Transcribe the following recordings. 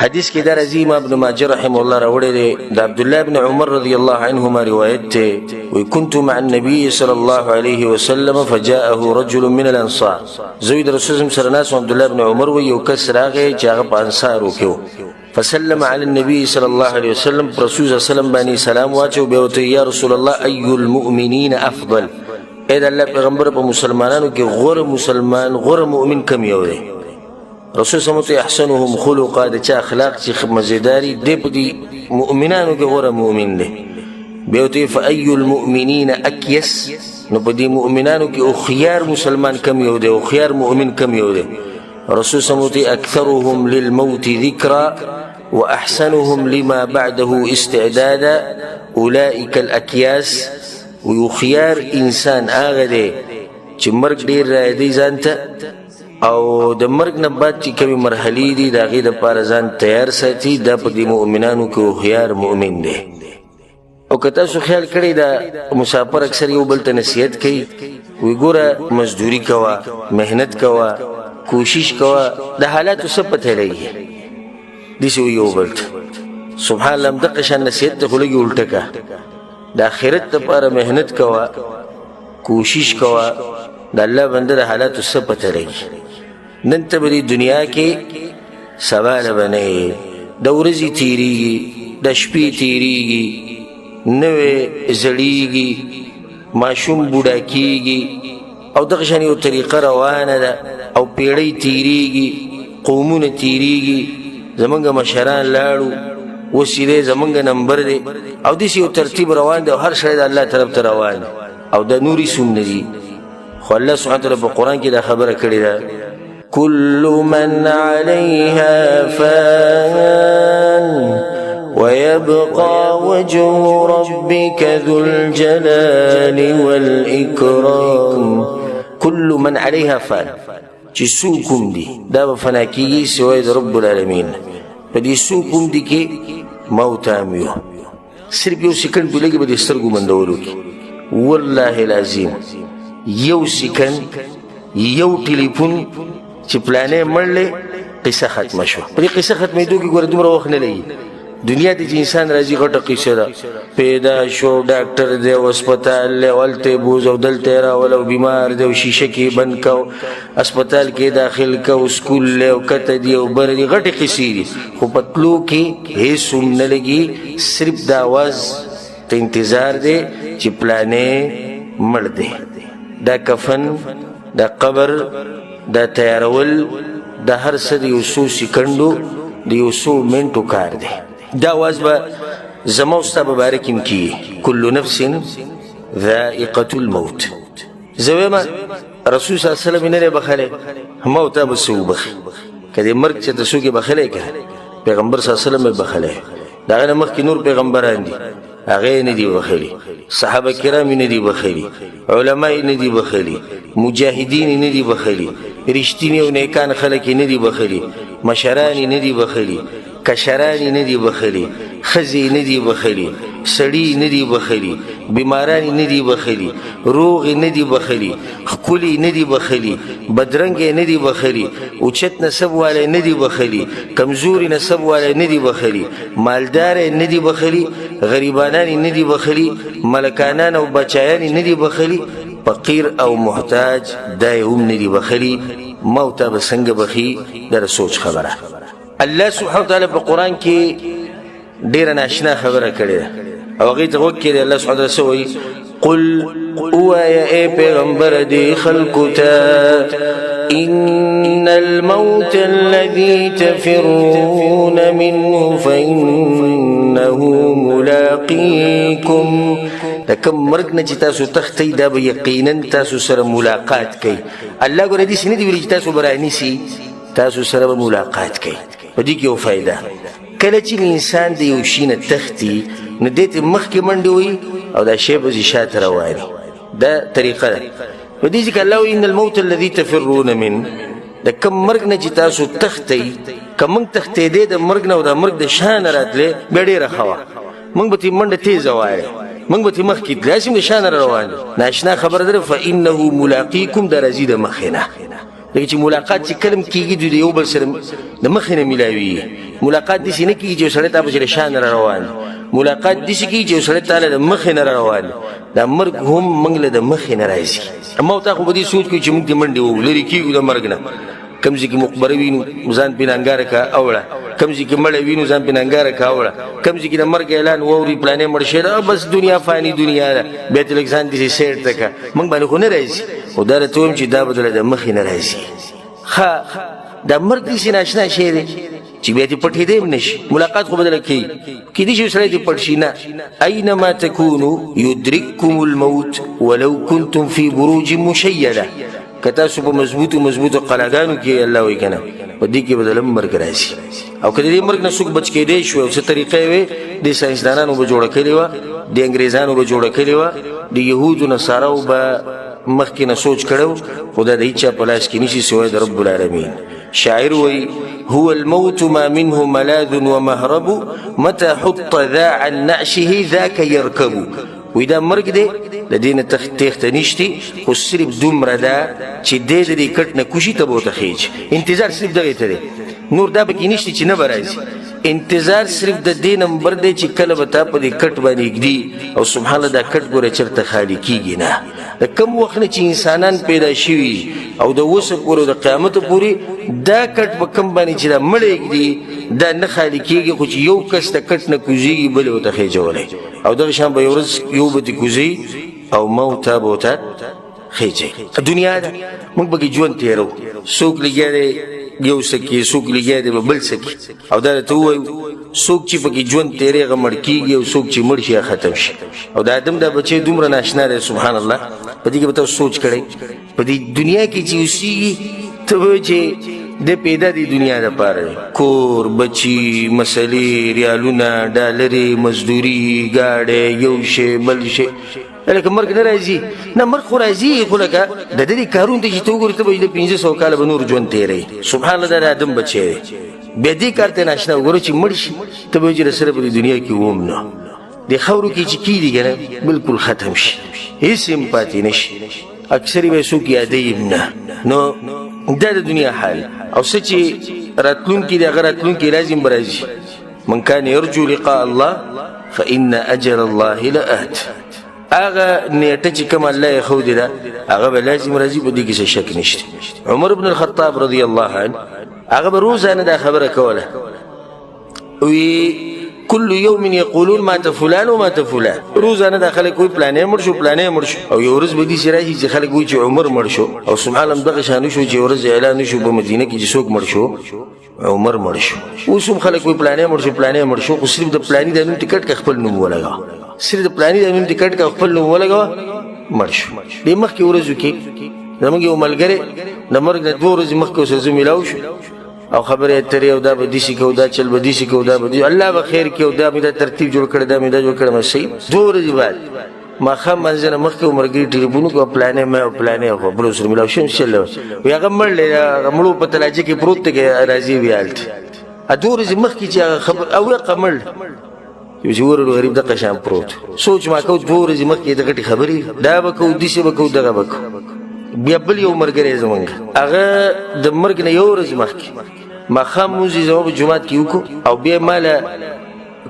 حدیث کې دا راځي، امام ابن ماجه رحمه الله راوړی دی، د عبد الله بن عمر رضی الله عنهما روایت دی، وی كنت مع النبي صلى الله عليه وسلم فجاءه رجل من الانصار. زوی د رسول سره ناس عبد الله بن عمر وی یو کس راغی چې هغه په انصارو کې و، فسلم على النبي صلى الله عليه وسلم، رسول صلی الله علیه وسلم باندې سلام واچو، بیا ورته یا رسول الله ای المؤمنین افضل، ای د الله پیغمبر په مسلمانانو کې غوره مسلمان غوره مؤمن کم یو دی؟ رسول صلی الله علیه احسنهم خلقا، د چا اخلاق چې مزیداری دی په دې مؤمنانو کې غوره مؤمن دی. بیا ورته فأي المؤمنین اکیس، نو په دې مؤمنانو کې هوښیار مسلمان کم یو دی، هوښیار مؤمن کم یو دی؟ رسول صلی الله علیه وسلم اکثرهم للموت ذکرا واحسنهم لما بعده استعدادا اولئک الاکیاس. وهوښیار انسان هغه دی چې مرګ ډېر رايادوي ځان ته، او د مرګ نه بعد چې کومې مرحلې دي د هغې دپاره ځان تیار ساتي، دا په دې مؤمنانو کې هوښیار مؤمن دی. او که تاسو خیال کړی دا مسافر اکثر یو بل ته نصیحت کوي، وی ګوره مزدوري کوه، محنت کوه، کوشش کوه، د حالاتو څه پته لګي، داسې وایي یو بل ته. سبحان الله، همدغه شان نصیحت ته خو لږې الټه که، د آخرت دپاره محنت کوه، کوشش کوه، د الله بنده د حالاتو څه پته لګي. نن ته به دې دنیا کې سبا له به نه یې، د ورځې تېرېږي، د شپې تېرېږي، نوې زړېږي، ماشوم بوډا کېږي، او دغه شان یو طریقه روانه ده، او پیړۍ تېرېږي، قومونه تېرېږي، زمونږ مشران لاړو، اوس چې دی زمونږ نمبر دی، او داسې یو ترتیب روان دی، او هر سړی د الله طرف ته روان دی، او دا نورې څوم نه دي. خو الله سبحانه وتعالی په قرآن کې دا خبره کړې ده، كل من عليها فان ويبقى وجه ربك ذو الجلال والإكرام. كل من عليها فان، چې څوک هم دي دا به فنا کېږي سوای د رب العالمین. په دې څوک هم دي کې موت هم یو، صرف یو سیکنډ به لګي به د سترګو بندولو کې، والله العظیم یو سیکنډ یو ټلیفون چې پلانې مړلی قصه ختمه شوه. په دې قصه ختمېدو کې ګوره دومره وخت نه لګي. دنیا ته چې انسان راځي غټه قصه ده، پیدا شو، ډاکټر دی او هسپتال دی، او هلته یې بوځه او دلته یې راوله، او بیمار دی او شیشه کې یې بند که او هسپتال کې یې داخل که او سکول دی او کته دی او بره دی، غټې قصې دي. خو په تلو کې هېڅ هم نه لګي، صرف د اواز ته انتظار دی چې پلانې مړ دی. دا کفن، دا قبر، دا تیارول، د هر څه د یو څو سیکنډو د یو څو منټو کار دی. دا اواز به زما او ستا په باره کې هم کېږي، کل نفس ذائقة الموت. زه وایم رسول صلی الله علیه وسلم نه دی بخښلی، ما او تا به څه وبخښي؟ که دې مرګ چې ته څوک یې بخښلی که پیغمبر صلی الله علیه وسلم یې بخښلی، د هغې نه مخکې نور پیغمبران دي هغه یې نه دي بخښلي، صحابه کرام یې نه دي بخښلي، علما یې نه دي بخښلي، مجاهدین یې نه دي بخښلي، رښتیني او نیکان خلک یې نه دي بخښلي، مشران یې نه دي بخښلي، کشران یې نه دي بخښلي، ښځې یې نه دي بخښلي، سړي یې نه دي بخښلي، بیماران یې نه دي بخښلي، روغ یې نه دي بخښلي، ښکلي یې نه دي بخښلي، بدرنګ یې نه دي بخښلي، اوچت نسب والا یې نه دي بخښلي، کمزوري نسب والا یې نه دي بخښلي، مالدار یې نه دي بخښلي، غریبانان یې نه دي بخښلي، ملکانان او بچایان یې نه دي بخښلي، فقیر او محتاج دا یې هم نه دي بخښلي. ما او تا به څنګه بخښي؟ دا د سوچ خبره. الله سبحانه وتعالی په قرآن کې ډېره ناشنا خبره کړې ده، او هغې ته غوږ کړي. الله سبحانه وتعالی څه وایي؟ قل، ووایه ای پیغمبر دې خلکو ته، إن الموت الذي تفرون منه فإنه ملاقيكم. د کوم مرګ نه چې تاسو تښتئ دا به یقینا تاسو سره ملاقات کوي. الله ګوره داسې نه دي ویلي چې تاسو به رانیسي، تاسو سره به ملاقات کوي. په دې کې یو فایده، کله چې انسان د یو شي نه تښتي نو دې ته مخکې منډې وهي او دا شی به ځي شاته روان، دا طریقه ده. په دې ځکه الله وایي ان الموت الذي تفرون من، د کوم مرګ نه چې تاسو تښتئ، که موږ تښتېدې د مرګ نه او د مرګ د شا نه راتلې بیا ډېره ښه وه، موږ به ترې منډه تېزه وایې، موږ به ترې مخکې تلې، هسې هم د شا نه روان دي. ناشنا خبره ده، فانه ملاقیکم، دا راځي د مخې نه. لکه چې ملاقات چې کلم کېږي، دوی د یو بل سره د مخې نه میلاوي. ملاقات داسې نه کېږي چې یو سړی تا پسې له شا نه روان، ملاقات داسې کېږي چې یو سړی تا له د مخې نه روان. دا مرګ هم موږ له د مخې نه راځي. اما تا خو به دې سوچ کوي چې موږ دې منډې وو، لرې کېږو د مرګ نه. کوم ځای کې مقبره وینو، ځان پې ننګاره که اوړه، کوم ځای کې مړی وینو، ځان پې ننګاره که اوړه، کوم ځای کې د مرګ اعلان واوري، پلانې مړ شوی ده، بس دنیا فاني دنیا ده، بیا ترې لږ ځان داسې سیټ ته که موږ باندې خو نه راځي. خو دا راته وایم چې دا به درله د مخې نه راځي. ښه، دا مرګ داسې ناشنا شی دی چې بیا دې پټېدی هم نه شي. ملاقات خو به درله کوي، کېدای شي سړی دې پټ شي نه. اینما تکونو یدرککم الموت ولو کنتم فی بروج مشیده. که تاسو په مضبوطو مضبوطو قلاګانو کې، الله وایي که نه، په دې کې به د مرګ راځي. او که د دې مرګ نه څوک بچ کېدی شو او څه طریقه یې وي، دې ساینسدانانو به جوړه کړې وه، د انګریزانو به جوړه کړې وه، د یهودو نصاراو به مخکې نه سوچ کړو، خو دا د هیچا په لاس کې نشي سوی د رب العالمین. شاعر وی: هو الموت ما منه ملاذ ومهرب، متى حط ذا عن نعشه ذاك يركب. وی دا مرګ دی، د دې نه تېښته نشتي، خو صرف دومره ده چې دی د دې کټ نه کوشي ته به ورته خېژي. انتظار صرف دغې ته دی، نور دا پکې نشتي چې نه به راځي. انتظار صرف د دې نمبر دی چې کله به تا په دې کټ باندې ږدي. او سبحان الله، دا کټ ګوره چېرته خالي کېږي نه. د کم وخت نه چې انسانان پیدا شوي او د اوسه پورې، د قیامت پورې، دا کټ په کم باندې چې دا مړی ږدي، دا نه خالي کېږي. خو چې یو کس د کټ نه کوزېږي، بل یې ورته خېژولی. او دغه شان به یو ورځ یو به ترې کوزوي او ما او تا به ورته خېژوي. دنیا ده، موږ پکې ژوند تېرو. څوک لګیا دی یو څه کې، څوک لګیا دی به بل څه کې. او دا راته ووایو، څوک چې پکې ژوند تېرې هغه مړ کېږي، او څوک چې مړ شي هغه ختم شي. او د آدم دا بچی دومره ناشنا دی، سبحان الله. په دې کې به تاسو سوچ کړئ، په دې دنیا کې چې اوسېږي، ته به چې د پیدا دی دنیا دپاره دی، کور، بچي، مسلې، ریالونه، ډالرې، مزدوري، ګاډی، یو شی بل شی. لکه مرګ نه راځي؟ نه، مرګ خو راځي، خو لکه د دې کارونو ته چې ته وګورې، ته به د 500 کاله به نور ژوند تېروي. سبحان الله، دا د آدم بچی دی، بیا دې کار ته ناشنا. وګوره چې مړ شي، ته به چې سره په دې دنیا کې ووم نه، د خاورو کې چې کېږي که نه، بالکل ختم شي، هېڅ هم پاتې نه شي، اکثرې به یې څوک یادوي هم نه. نو دا د دنیا حال. او څه چې راتلونکي دی، هغه راتلونکي لازم به راځي. من كان يرجو لقاء الله فإن أجل الله لآت. هغه نیټه چې کوم الله یې ښودې ده، هغه به لازم راځي، په دې کې څه شک نشته. عمر بن الخطاب رضی الله عنه هغه به روزانه دا خبره کوله، وی: كل يوم يقولون مات فلان ومات فلان. روزانه دا خلک وي پلانې مړ شو، پلانې مړ شو. او یو ورځ به داسې راشي چې خلک وایي چې عمر مړ شو. او سبحان الله، دغه شان شو چې ورځ اعلان شو په مدینه کې چې څوک مړ شو؟ عمر مړ شو. اوس هم خلک وایي پلانې مړ شو، پلانې مړ شو، خو صرف د پلاني د نوم ټکټ که خپل نوم ولګوه، صرف د پلاني د نوم ټکټ که خپل نوم ولګوه، مړ شو. دې مخکې ورځو کې زموږ یو ملګری د مرګ نه 2 ورځې مخکې سره زه میلاو شو، او خبرې اترې، او دا به داسې کوو، دا چل به داسې کوو، دا به داسې، الله به خیر کړي، او دا مې دا ترتیب جوړ کړی، دا مې دا جوړ کړی. ما صحیح 2 ورځې بعد ماښام منځ نه مخکې ملګري ټلیفون وکړ، پلانې مې او پلانې خو بل سره ملاو شوم، چې وی هغه مړ دی، هغه مړو په تلاجه کې پروت دی، راځي وی هلته. 2 ورځې مخکې چې هغه خبر او هغه مړ، یو چې ورلو غریب دغه شان پروت. سوچ ما کو، 2 ورځې مخکې د غټې خبرې، دا به کوو، داسې به کوو، دغه به کوو. بیا بل یو ملګری زمونږ، هغه د مرګ نه یو ورځ مخکې ماښام لمونځ یې زما په جومات کې وکړو، او بیا ما له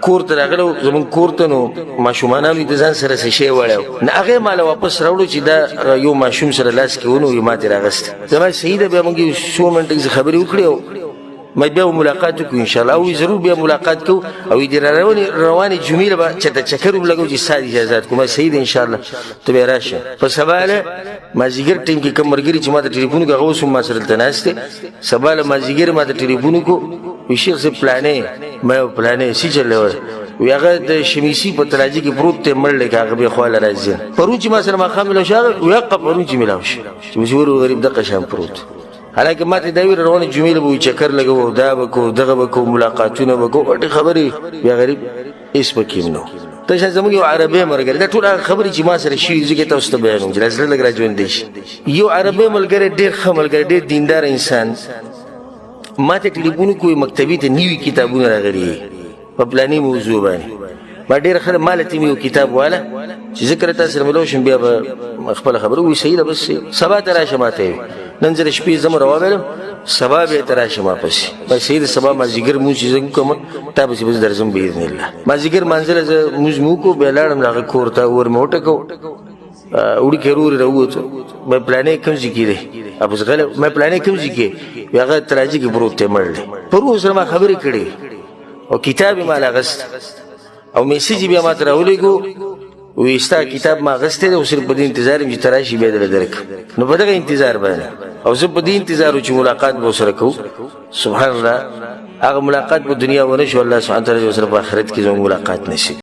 کور ته راغلی زمونږ کور ته. نو ماشومانانو د ځان سره څه شی وړی، نه هغه ما له واپس راوړو چې دا یو ماشوم سره لاس کې ونو، یې ما ترې راغستی. زما صحیح ده. بیا موږ یو څو منټه خبرې وکړې او ما بیا ملاقات وکړو ان شاء الله، او ضرور بیا ملاقات کوو، او دې روانې جمعې له به چېرته چکر هم لګو چې ستا اجازه کوم. صحیح ده، ان شاء الله ته بیا راشه. په سبا له مازدیګر ټیم کې کوم ملګري چې ما ته ټلیفون وکړ، هغه اوس هم ما سره دلته ناست دی. سبا له مازدیګر ما ته ټلیفون وکړو، وی شیخ صاحب پلانې، ما یو پلانې څه چل دی؟ وی هغه د شمیسي په تلاجي کې پروت دی، مړ دی، که هغه بیا خواله راځي. پرون چې ما سره ماښام ملاو شو، هغه وی هغه پرون چې ملاو شو چې مشهور غریب دغه شان پروت. حالانکه ما ته دا وی روانې جمعې له به چکر لګوو، دا به کوو، دغه به کوو، ملاقاتونه به کوو، غټې خبرې، بیا غریب هېڅ پکې هم نه. ته شان زموږ یو عربی ملګری، دا ټول هغه خبرې چې ما سره شوي ځکه تاسو ته بیانوم چې زړه لږ را ژوندی شي. یو عربی ملګری، ډېر ښه ملګری، ډېر دیندار انسان، ما ته ټلیفون وکړو، مکتبې ته نوي کتابونه راغلي په پلاني موضوع باندې. ما ډېره ښه ده، ما له ته مې یو کتاب واله چې زه کله تا سره ملو شم بیا به خپله خبره وي. صحیح ده، بس سبا ته راشه. ما ته یې نن زه د شپې ځم راوبلم، سبا بیا ته راشه ما پسې. ما صحیح ده، سبا مازدیګر مونځ چې زه وکړم تا پسې به زه درځم باذن الله. مازدیګر مانځله زه مونځ مې وکړو، بیا لاړم د هغه کور ته، ور مې وټکو، وړوکی ورور یې راووتو. مې پلانې کوم ځای کې دی؟ ابوس غلی. مې پلانې کوم ځای کې؟ وی هغه تراجي کې پروت دی، مړ دی. پرون سره ما خبرې کړې او کتاب یې ما له اخیست او میسج یې بیا ما ته راولېږو، وی ستا کتاب ما اخیستی دی او صرف په دې انتظار یم چې ته راشي بیا درله درکړم. نو په دغه انتظار باندې او زه په دې انتظار چې ملاقات به ورسره کوو. سبحان الله، هغه ملاقات په دنیا ونه شو، الله سبحانه وتعالی سره په آخرت کې زموږ ملاقات نصیب.